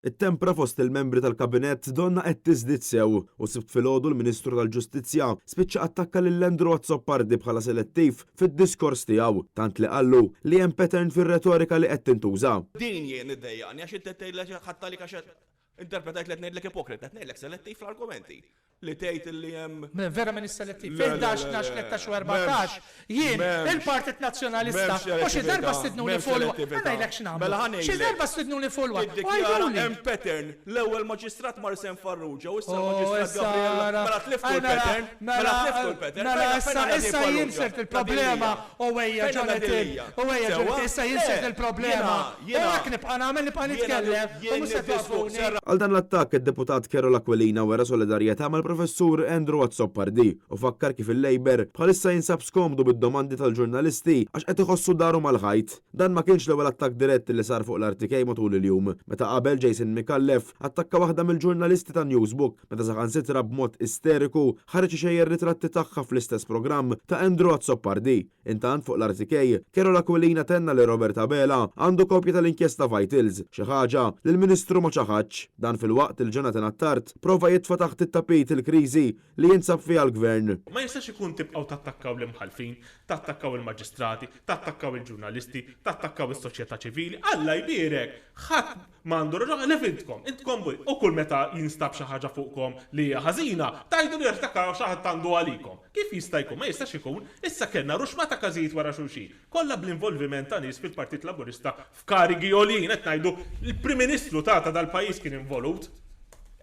It-tempra fost il-membri tal-Kabinett donnha qed tiżdied sew u Sibt filgħodu l-Ministru tal-Ġustizzja spiċċa attakka lil Andrew Azzopardi bħala selettiv fid-diskors tiegħu, tant li qallu li hemm pattern fir-retorika li qed tintuża. Din jien iddejjaqni għax int qed tgħidli għax ħadt għalik għax interpretajt li qed ngħidlek ipokrit, qed ngħidlek selettiv fl-argumenti. Li tgħid illi hemm. Men vera m'iniex selettiv. Fi 11, 12, 13 u 14 jien il-Partit Nazzjonalista u xi darba stidnuni fuq il-. Ħa ngħidlek x'nagħmlu. Xi darba stidnuni fuq il-. U għiduli. Hemm pattern. L-ewwel Maġistrat Marsen Farrugia u issa l-Maġistrat Gabriella. Mela tliftu l-pattern. Mela tliftu l-pattern. Mela issa issa jien sirt il-problema u ejja Jonathan. U ejja Jonathan issa jien sirt il-problema. U hekk nibqa' nagħmel, nibqa' nitkellem u mhux se twaqqfuni. Għal dan l-attakk, id-Deputat Karol Aquilina wera solidarjetà mal-Professur Andrew Azzopardi u fakkar kif il-Labour bħalissa jinsab skomdu bid-domandi tal-ġurnalisti għax qed iħossu daru mal-ħajt. Dan ma kienx l-ewwel attakk dirett li sar fuq l-RTK matul il-jum, meta qabel Jason Micallef attakka waħda mill-ġurnalisti ta' Newsbook meta saħansitra b'mod isteriku ħareġ ixejjer ritratti tagħha fl-istess programm ta' Andrew Azzopardi. Intant fuq l-RTK, Karol Aquilina tenna li Robert Abela għandu kopja tal-inkjesta Vitals, xi ħaġa li l-Ministru ma ċaħadx. Dan filwaqt li Jonathan Attard prova jitfa' taħt it-tapit il-kriżi li jinsab fiha l-Gvern. Ma jistax ikun tibqgħu tattakkaw l-imħallfin, tattakkaw il-maġistrati, tattakkaw il-ġurnalisti, tattakkaw is-soċjetà ċivili, Alla jbierek! Ħadd M'għandu raġun ħlief intkom. Intkom bulli. U kull meta jinstab xi ħaġa fuqkom li hija ħażina, tgħidu li għax xi ħadd għandu għalikom. Kif jista' jkun? Ma jistax ikun. Issa kellna ruxma ta' każijiet wara xulxin, kollha bl-involviment ta' nies fil-Partit Laburista f'karigi għoljin. Qed ngħidu l-Prim Ministru ta' ta' dal-pajjiż kien involut.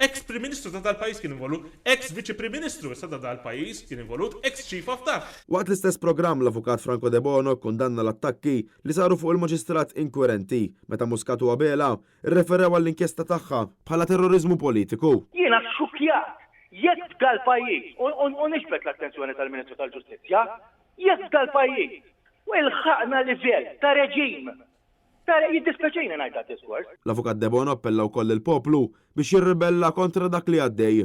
Eks Prim Ministru ta' dal-pajjiż kien involut. Eks Viċi Prim Ministru issa ta' dal-pajjiż kien involut. Eks Chief of Staff. Waqt l-istess programm, l-Avukat Franco Debono kkundanna l-attakki li saru fuq il-Maġistrat inkwirenti meta Muscat u Abela rreferew għall-inkjesta tagħha bħala terroriżmu politiku. Jiena xxukkjat jekk f'dal-pajjiż, u niġbed l-attenzjoni tal-Ministru tal-Ġustizzja, jekk f'dal-pajjiż ilħaqna livell ta' reġim ta' jiddispjaċini ngħid dad-diskors. L-Avukat Debono appella wkoll lill-poplu biex jirribella kontra dak li għaddej.